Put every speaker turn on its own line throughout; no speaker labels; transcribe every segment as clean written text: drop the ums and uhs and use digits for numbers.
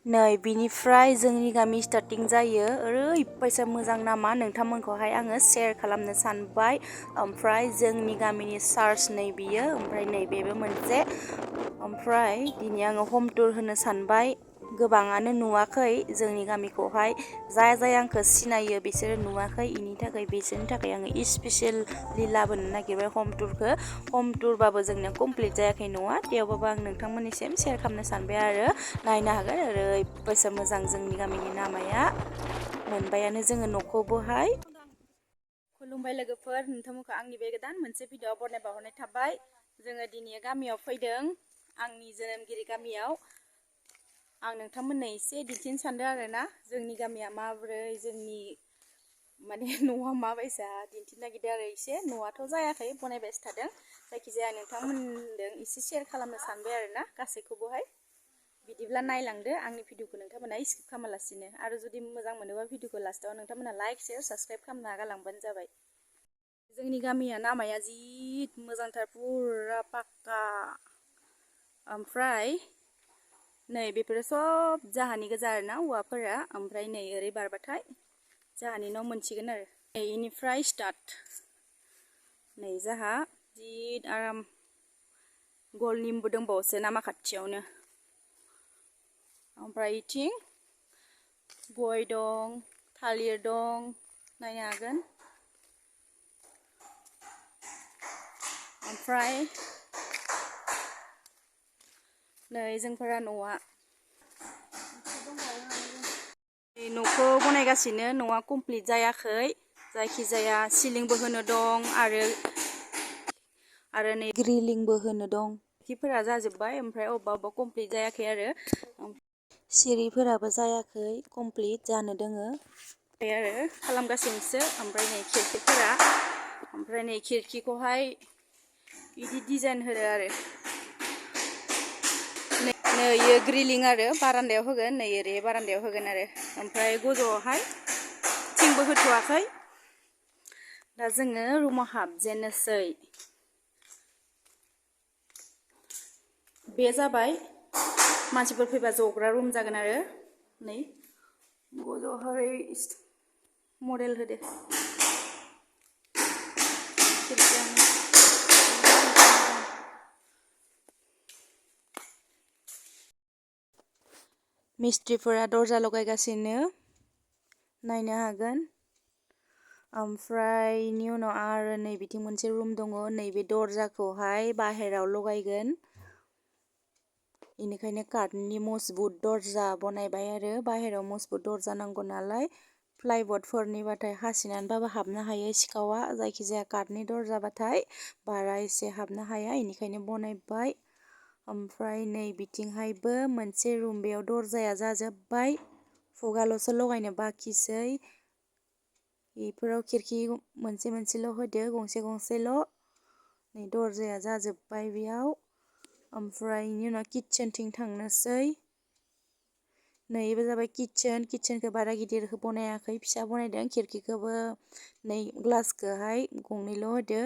नै बिनिफ्राय जोंनि गामि स्टार्टिं जायो ओरैबायसा मोजां नामा नोंथांमोनखौहाय आङो शेयार खालामनो सानबाय। ओमफ्राय जोंनि गामिनि चार्च नै बियो, ओमफ्राय नैबेबो मोनसे। ओमफ्राय दिनै आङो हम टुर होनो सानबाय। गोबाङानो नुवाखै जोंनि गामिखौहाय, जाय आंखौ सिनायो बिसोरो नुवाखै, इनि थाखाय बिसोरनि थाखाय आङो स्पेसियेलि लाबोनो नागिरबाय हम टुरखौ। हम टुरबाबो जोंनिया कमप्लिट जायाखै न'आ, थेवबाबो आं नोंथांमोननिसिम शेयार खालामनो सानबाय आरो नायनो हागोन ओरैबायसा मोजां जोंनि गामिनि लामाया। मोनबायानो जोङो न'खौबोहाय। खुलुमबाय लोगोफोर, नोंथांमोनखौ आंनि बे गोदान मोनसे भिडिअ बनायबा हरनाय थाबाय। जोङो दिनै गामियाव फैदों, आंनि जोनोमगिरि गामियाव। आं नोंथांमोननो एसे दिन्थिनो सानदों आरोना जोंनि गामिया माबोरै, जोंनि माने न'आ माबायसा दिन्थिनो नागिरदों आरो एसे। न'आथ' जायाखै, बनायबायसो थादों। जायखिजाया नोंथांमोनजों एसे शेयार खालामनो सानबाय आरोना गासैखौबोहाय। बिदिब्ला नायलांदो आंनि भिडिअखौ नोंथांमोना स्किप खालामालासिनो। आरो जुदि मोजां मोनोबा भिडिअखौ लास्टआव नोंथांमोना लाइक, शेयार, साबस्क्राइब खालामना गालांबानो जाबाय। जोंनि गामिया लामाया जि मोजांथार, पुरा पाक्का। ओमफ्राय नै बेफोरो सब जाहानि गोजा आरोना औवाफोरा। ओमफ्राय नै ओरै बारबाथाय जाहानि न' मोनसिगोन आरो। नै इनिफ्राय स्टार्ट। नै जाहा जि आराम गलनिबो दंबावोसो लामा खाथियावनो। ओमफ्राय इथिं गय दं, थालिर दं, नायनो हागोन। ओमफ्राय नै जोंफोरा न'आ न'खौ बनायगासिनो, न'आ कमप्लिट जायाखै। जायखिजाया सिलिंबो होनो दं आरो नै ग्रिलिंबो होनो दं। खिफोरा जाजोब्बाय, ओमफ्राय अबेबा कमप्लिट जायाखै आरो। सिरिफोराबो जायाखै, कमप्लिट जानो दोङो आरो खालामगासिनोसो। ओमफ्राय नै खिरखिफोरा, ओमफ्राय नै खिरखिखौहाय बिदि डिजाइन होदो आरो। नै इयो ग्रिलिं आरो बारान्दायाव होगोन, नै ओरै बारान्दायाव होगोन आरो। ओमफ्राय गोजौआवहाय थिंबो होथ'वाखै। दा जोङो रुमाव हाबजेननोसै। बे जाबाय मानसिफोर फैबा जग्रा रुम जागोन आरो। नै गोजौआवहाय मडेल होदो। मिस्ट्रिफोरा दरजा लगायगासिनो, नायनो हागोन। ओमफ्राय इनि उनाव आरो नै बिथिं मोनसे रुम दङ, नैबे दरजाखौहाय बाहेराव लगायगोन। इनिखायनो काठनि मजबुत दरजा बनायबाय आरो। बाहेराव मजबुत दरजा नांगौ नालाय, प्लाइबर्डफोरनिबाथाय हासिनानैबाबो हाबनो हायो सिखावा। जायखिजाया काठनि दरजाबाथाय बारा एसे हाबनो हाया, इनिखायनो बनायबाय। ओमफ्राय नै बिथिंहायबो मोनसे रुम, बेयाव दरजाया जाजोब्बाय, खुगाल'सो लगायनो बाखिसै। बेफोराव खिरखि मोनसे मोनसेल' होदो, गंसे गंसेल'। नै दरजाया जाजोब्बाय बेयाव। ओमफ्राय इनि उनाव किटचेनथिं थांनोसै। नै इबो जाबाय किटचेन। किटचेनखौ बारा गिदिर बनायाखै, फिसा बनायदों। खिरखिखौबो नै ग्लासखौहाय गंनैल' होदो।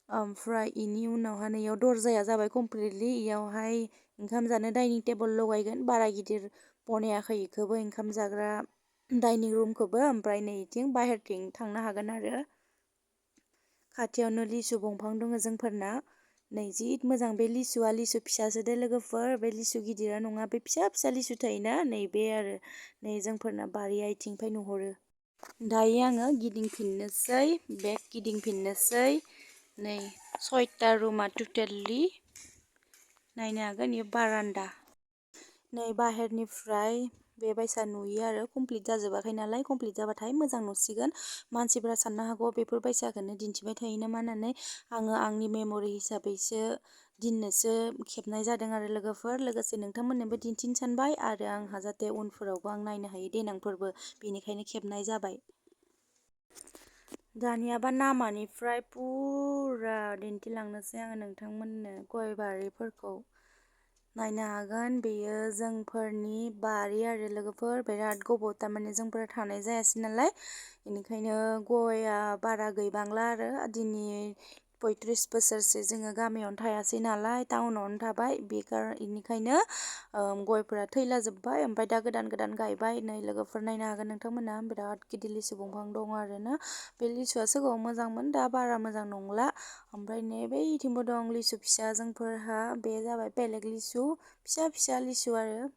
ओमफ्राय इनि उनावहाय नैयाव दरजाया जाबाय कमप्लिटलि। इयावहाय ओंखाम जानो डाइनिं टेबोल लगायगोन। बारा गिदिर बनायाखै इखौबो, ओंखाम जाग्रा डाइनिं रुमखौबो। ओमफ्राय नै इथिं बाहेरथिं थांनो हागोन आरो। खाथियावनो लिसु दंफां दङ जोंफोरना। नै जि मोजां बे लिसुआ, लिसु फिसासो दे लोगोफोर, बे लिसु गिदिरा नङा, बे फिसा फिसा लिसु थायोना, नै बे आरो। नै जोंफोरना बारिया इथिंनिफ्राय नुहुरो। दायो आङो गिदिंफिननोसै, बेक गिदिंफिननोसै। नै 6टा रुमा टटेलि, नायनो हागोन। इयो बारान्दा। नै बाहेरनिफ्राय बेबायसा नुयो आरो। कमप्लिट जाजोबाखै नालाय, कमप्लिट जाबाथाय मोजां नुसिगोन। मानसिफोरा साननो हागौ बेफोरबायसाखौनो दिन्थिबाय थायो नामा होननानै। आङो आंनि मेम'रि हिसाबैसो दिननोसो खेबनाय जादों आरो लोगोफोर। लोगोसे नोंथांमोननोबो दिन्थिनो सानबाय, आरो आंहा जाहाथे उनफोरावबो आं नायनो हायो देनांफोरबो, बेनिखायनो खेबनाय जाबाय। दानियाबा लामानिफ्राय पुरा दिन्थिलांनोसै आङो नोंथांमोननो गय बारिफोरखौ। नायनो हागोन, बेयो जोंफोरनि बारि आरो लोगोफोर। बिराद गोबाव थारमाने जोंफोर थानाय जायासै नालाय, बेनिखायनो गया बारा गैबांला आरो। दिनै 35 बोसोरसो जोङो गामियावनो थायासै नालाय टाउनावनो थाबाय बेनिखायनो गयफोरा थैलाजोब्बाय ओमफ्राय दा गोदान गोदान गायबाय नै लोगोफोर नायनो हागोन नोंथांमोना बिराद गिदिर लिसु दंफां दङ आरोना बे लिसुआ सिगाङाव मोजांमोन दा बारा मोजां नंला ओमफ्राय नै बैथिंबो दं लिसु फिसा जोंफोरहा बे जाबाय बेलेग लिसु फिसा फिसा लिसु आरो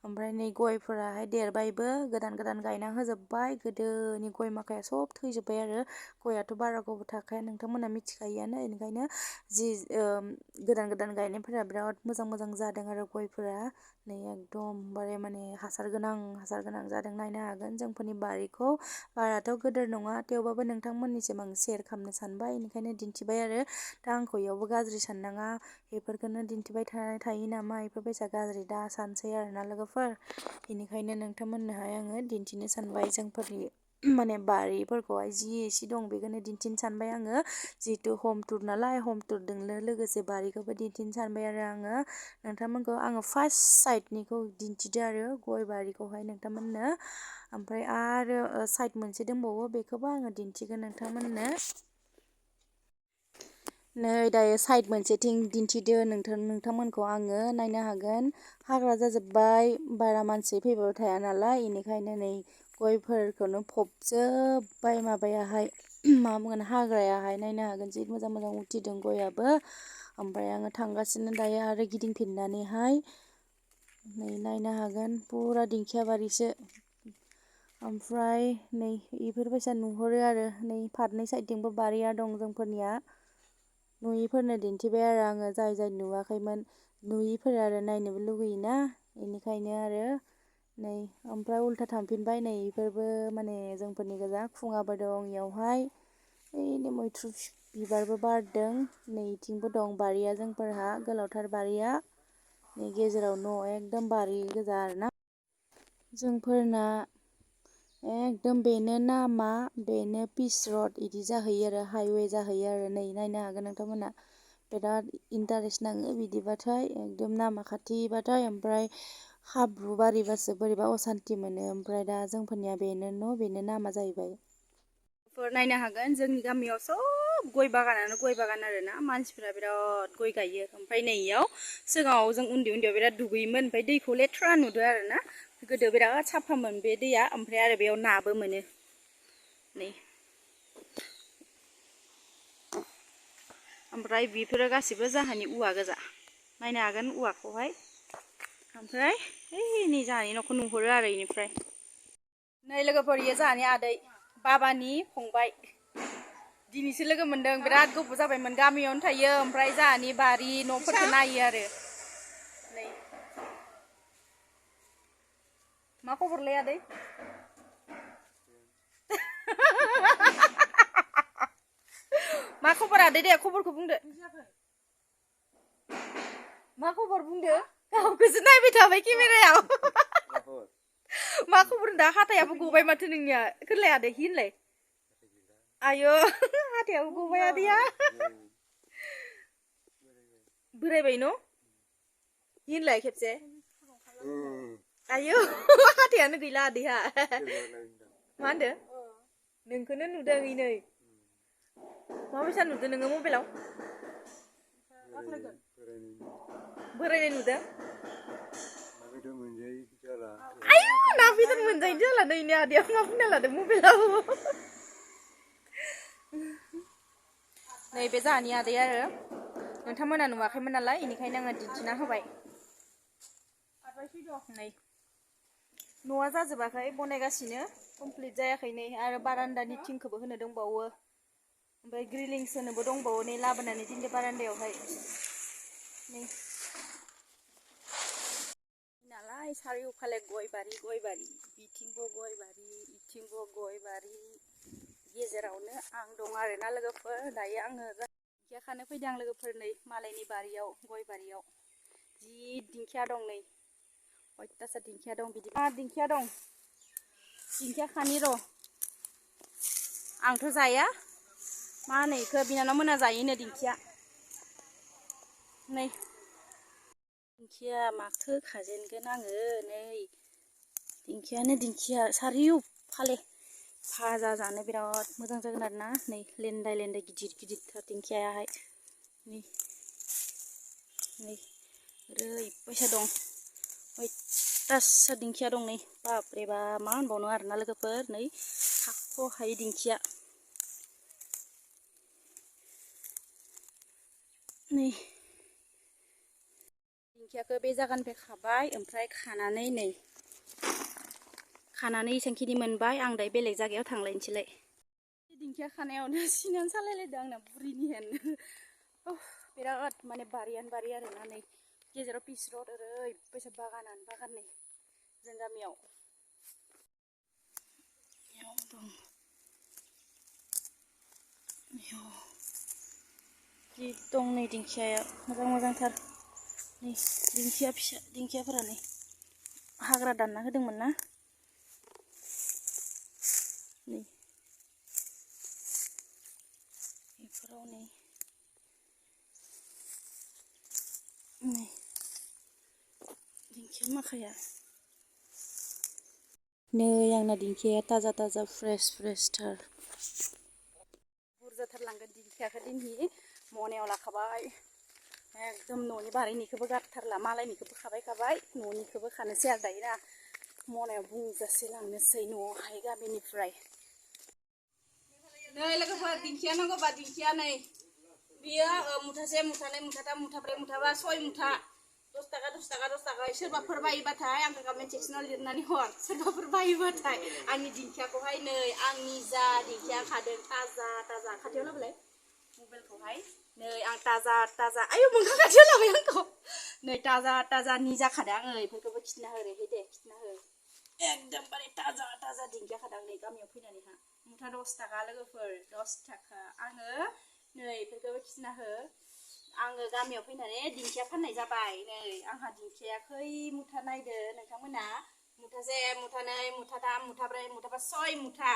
ओमफ्राय नै गयफोराहाय देरबायबो गोदान गोदान गायना होजोब्बाय गोदोनि गय माखाया सब थैजोब्बाय आरो गयाथ' बारा गोबाव थाखाया नोंथांमोना मिथिखायोआनो बेनिखायनो जि गोदान गोदान गायनायफोरा बिराद मोजां मोजां जादों आरो गयफोरा नै एकदमबारे माने हासार गोनां जादों नायनो हागोन जोंफोरनि बारिखौ बाराथ' गोदोर नङा थेवबाबो नोंथांमोननिसिम आं शेयार खालामनो सानबाय बेनिखायनो दिन्थिबाय आरो दा आंखौ इयावबो गाज्रि साननाङा बेफोरखौनो दिन्थिबाय थायो नामा बेफोरबायसा गाज्रि दा सानसै आरोना लोगोफोर बेनिखायनो नोंथांमोननोहाय आङो दिन्थिनो सानबाय जोंफोरनि माने बारिफोरखौहाय जि एसे दं बेखौनो दिन्थिनो सानबाय आङो जिहेतु हम टुर नालाय हम टुरजोंनो लोगोसे बारिखौबो दिन्थिनो सानबाय आरो नोंथांमोनखौ आङो फार्स्ट साइडनिखौ दिन्थिदो आरो गय बारिखौहाय नोंथांमोननो ओमफ्राय आरो साइड मोनसे दंबावो बेखौबो आङो दिन्थिगोन नोंथांमोननो नै दायो साइड मोनसेथिं दिन्थिदो नोंथांमोनखौ आङो नायनो हागोन हाग्रा जाजोब्बाय बारा मानसि फैबाय थाया नालाय बेनिखायनो नै गयफोरखौनो फबजोब्बाय माबायाहाय मा बुंगोन हाग्रायाहाय नायनो हागोन जि मोजां मोजां उथिदों गयाबो ओमफ्राय आङो थांगासिनो दायो आरो गिदिंफिननानैहाय नै नायनो हागोन पुरा दिंखिया बारिसो ओमफ्राय नै बेफोरबायसा नुहुरो आरो नै फारनै साइडथिंबो बारिया दं जोंफोरनिया नुयिफोरनो दिन्थिबाय आरो आङो जाय नुवाखैमोन नुयिफोर आरो नायनोबो लुगैयोना बेनिखायनो आरो नै ओमफ्राय उल्था थांफिनबाय नै बेफोरबो माने जोंफोरनि गोजा खुङाबो दं इयावहाय ओइनै मैथ्रु बिबारबो बारदों नैथिंबो दं बारिया जोंफोरहा गोलावथार बारिया नै गेजेराव न' एकदम बारि गोजा आरोना जोंफोरना एकदम बेनो नामा बेनो पिच रड इदि जाहैयो आरो हाइवे जाहैयो आरो नै नायनो हागोन नोंथांमोना बिराद इन्टारेस्ट नाङो बिदिबाथाय एकदम लामा खाथिबाथाय ओमफ्राय हाब्रु बारिबासो बोरैबा असान्ति मोनो ओमफ्राय दा जोंफोरनिया बेनो न' बेनो नामा जाहैबाय नायनो हागोन जोंनि गामियाव सब गय बागानानो गय बागान आरोना मानसिफोरा बिराद गय गायो ओमफ्राय नै इयाव सिगाङाव जों उन्दैयाव बिराद दुगैयोमोन ओमफ्राय दैखौ लेथ्रा नुदों आरोना गोदो बिराद साफामोन बे दैया ओमफ्राय आरो बेयाव नाबो मोनो नै ओमफ्राय बेफोरो गासिबो जाहानि औवा गोजा नायनो हागोन औवाखौहाय ओमफ्राय नै जाहानि न'खौ नुहुरो आरो बेनिफ्राय नै लोगोफोर इयो जाहानि आदै बाबानि फंबाय दिनैसो लोगो मोनदों बिराद गोबाव जाबायमोन गामियावनो थायो ओमफ्राय जाहानि बारि न'फोरखौ नायो आरो नै मा खबरलै आदै मा खबर आदै दे खबरखौ बुंदो मा खबर बुंदो गावखौसो नायबाय थाबाय केमेरायाव मा खबर दा हाथायाबो गबाय माथो नोंनिया खोलाय आदै हिनलाय आयो हाथायाबो गबाय आदैया बोरायबाय न' हिनलाय खेबसे आयो हाथायानो गैला आदैहा मा होनदो नोंखौनो नुदों इनै माबायसा नुदों नोङो मबाइलाव बोरायनाय नुदों आयु ना बेदर मोनजायैनो जाला नै इनि आदैया मा बुंना लादों मबाइलाव नैबे जाहानि आदै आरो नोंथांमोना नुवाखैमोन नालाय बेनिखायनो आङो दिन्थिना होबाय नै न'आ जाजोबाखै बनायगासिनो कमप्लिट जायाखै नै आरो बारान्दानि थिंखौबो होनो दंबावो ओमफ्राय ग्रिलिंस होनोबो दंबावो नै लाबोनानै दिनदो बारान्दायावहाय नै नालाय सारिय'फाले गय बारि बिथिंबो गय बारि इथिंबो गय बारि गेजेरावनो आं दं आरोना लोगोफोर दायो आङो दिंखिया खानो फैदों आं लोगोफोर नै मालायनि बारियाव गय बारियाव जि दिंखिया दं नै अयथासार दिंखिया दं बिदि दिंखिया दं दिंखिया खानि र' आंथ' जाया मा होनो इखो बिनानाव मोना जायोनो दिंखिया नै दिंखिया माखो खाजेनगोन आङो नै दिंखियानो दिंखिया सारिय'फाले भाजा जानो बिराद मोजां जागोन आरोना नै लेन्दाय लेन्दाय गिदिर गिदिरथार दिंखियाहाय नै नै ओरैबायसा दं अयथासार दिंखिया दं नै बाबरे बा मा होनबावनो आरोना लोगोफोर नै थाख' हायै दिंखिया नै दिंखियाखौ बे जागानिफ्राय खाबाय ओमफ्राय खानानै एसांखिनि मोनबाय आं दायो बेलेग जायगायाव थांलायनोसैलाय दिंखिया खानायावनो सिनानो सालायलायदों आंना बुरिनि हेन बिराद माने बारियानो बारि आरोना नै गेजेराव पिच रड ओरैबायसा बागानानो बागान नै जों गामियाव दं जि दं नै दिंखियाया मोजां मोजांथार नै दिंखिया फिसा दिंखियाफोरा नै हाग्रा दानना होदोंमोन ना नै बेफोराव नै दिंखिया माखाया नै आंना दिंखिया ताजा ताजा फ्रेसथार बुरजाथार लांगोन दिंखियाखौ दिनै मनायाव लाखाबाय एकदम न'नि बारिनिखौबो गारथारला मालायनिखौबो खाबाय न'निखौबो खानोसै आरो दायो ना मनायाव बुंजासे लांनोसै न'आवहाय गामिनिफ्राय नै लोगोफोर दिंखिया नांगौबा दिंखिया नै बियो मुथासे मुथानै मुथाथाम मुथाब्रै मुथाबा 6 मुथा 10 थाखा 10 थाखा 10 थाखा सोरबाफोर बायोबाथाय आंखौ कमेन्ट सेक्सनाव लिरनानै हर सोरबाफोर बायोबाथाय आंनि दिंखियाखौहाय नै आंनि जा दिंखिया खादों ताजा ताजा खाथियाव लाबोलाय मबाइलखौहाय नै आं ताजा आयौ मोखां खाथियाव लाबाय आंखौ नै ताजा निजा खादों आङो बेफोरखौबो खिथिना हो ओरैहाय दे खिथिना हो एकदमबारे ताजा दिंखिया खादों नै गामियाव फैनानैहा मुथा 10 थाखा लोगोफोर 10 थाखा आङो नै बेफोरखौबो खिथिना हो आङो गामियाव फैनानै दिंखिया फाननाय जाबाय नै आंहा दिंखिया खै मुथा नायदो नोंथांमोना मुथासे मुथानै मुथाथाम मुथाब्रै मुथाबा 6 मुथा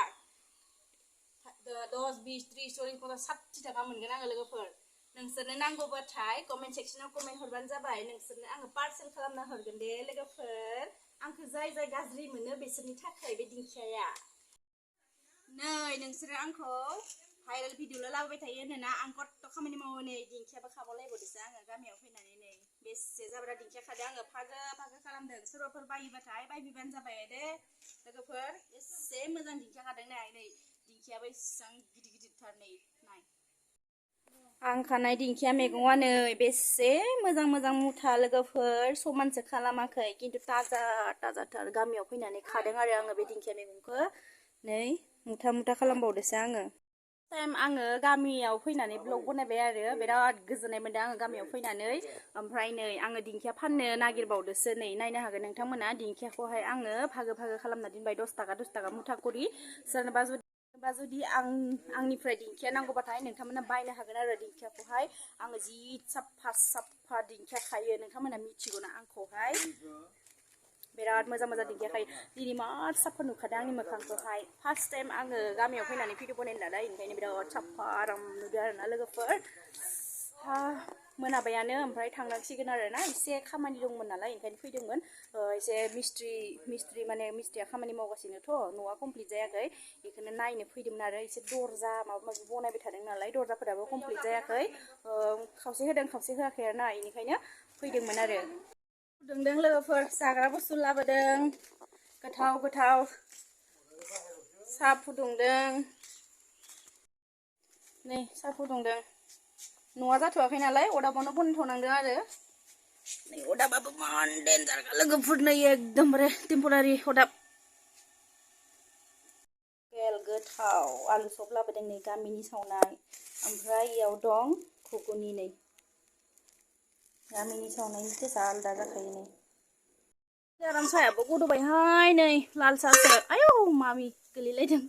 10 20 30 40 50 60 थाखा मोनगोन आङो लोगोफोर नोंसोरनो नांगौबाथाय कमेन्ट सेक्सनाव कमेन्ट हरबानो जाबाय नोंसोरनो आङो पार्सेल खालामना हरगोन दे लोगोफोर आंखौ जाय गाज्रि मोनो बिसोरनि थाखाय बे दिंखियाया नै नोंसोरो आंखौ भाइरेल भिडिअ'ल' लाबोबाय थायो होनोना आं खस्थ' खामानि मावो नै दिंखियाबो खाबावलायबावदोंसो आङो गामियाव फैनानै नै बेसे जाब्रा दिंखिया खादों आङो फागो खालामदों सोरबाफोर बायोबाथाय बायफैबानो जाबाय दे लोगोफोर एसे मोजां दिंखिया खादों नै दिंखियाबो इसेबां गिदिरथार नै नाय आं खानाय दिंखिया मैगङा नै बेसे मोजां मुथा लोगोफोर समानसो खालामाखै खिन्थु ताजाथार गामियाव फैनानै खादों आरो आङो बे दिंखिया मैगंखौ नै मुथा खालामबावदोंसो आङो टाइम आङो गामियाव फैनानै ब्लग बनायबाय आरो बिराद गोजोननाय मोनदों आङो गामियाव फैनानै ओमफ्राय नै आङो दिंखिया फाननो नागिरबावदोंसो नै नायनो हागोन नोंथांमोना दिंखियाखौहाय आङो भागो खालामना दोनबाय 10 थाखा मुथा करि सोरनोबा जुदि आंनिफ्राय दिंखिया नांगौबाथाय नोंथांमोना बायनो हागोन आरो दिंखियाखौहाय आङो जि साफा दिंखिया खायो नोंथांमोना मिथिगौना आंखौहाय बिराद मोजां दिंखिया खायो दिनै मार साफा नुखादों आंनि मोखांखौहाय फार्स्ट टाइम आङो गामियाव फैनानै भिडिअ बनायनो लादों ओंखायनो बिराद साफा आराम नुदों आरोना लोगोफोर मोनाबायानो ओमफ्राय थांनांसिगोन आरोना एसे खामानि दंमोन नालाय ओंखायनो फैदोंमोन एसे मिस्ट्रिया खामानि मावगासिनोथ' न'आ कमप्लिट जायाखै बेखौनो नायनो फैदोंमोन आरो एसे दरजा माबा माबि बनायबाय थादों नालाय दरजाफोराबो कमप्लिट जायाखै खावसे होदों खावसे होआखै आरोना बेनिखायनो फैदोंमोन आरो फुदुंदों लोगोफोर जाग्रा बुस्थु लाबोदों गोथाव साहा फुदुंदों नै साहा फुदुंदों न'आ जाथ'वाखै नालाय अदाबावनो बनथ'नांदों आरो नै अदाबाबो मान डेन्जार लोगोफोर नै एकदमबारे टेम्परारि अदाब गोथाव आलु सब लाबोदों नै गामिनि सावनाय ओमफ्राय इयाव दं घुगुनि नै गामिनि सावनायनि टेस्टआ आलादा जाखायो नै आराम साहायाबो गद'बायहाय नै लाल साहासो आयौ मामि गोलैलायदों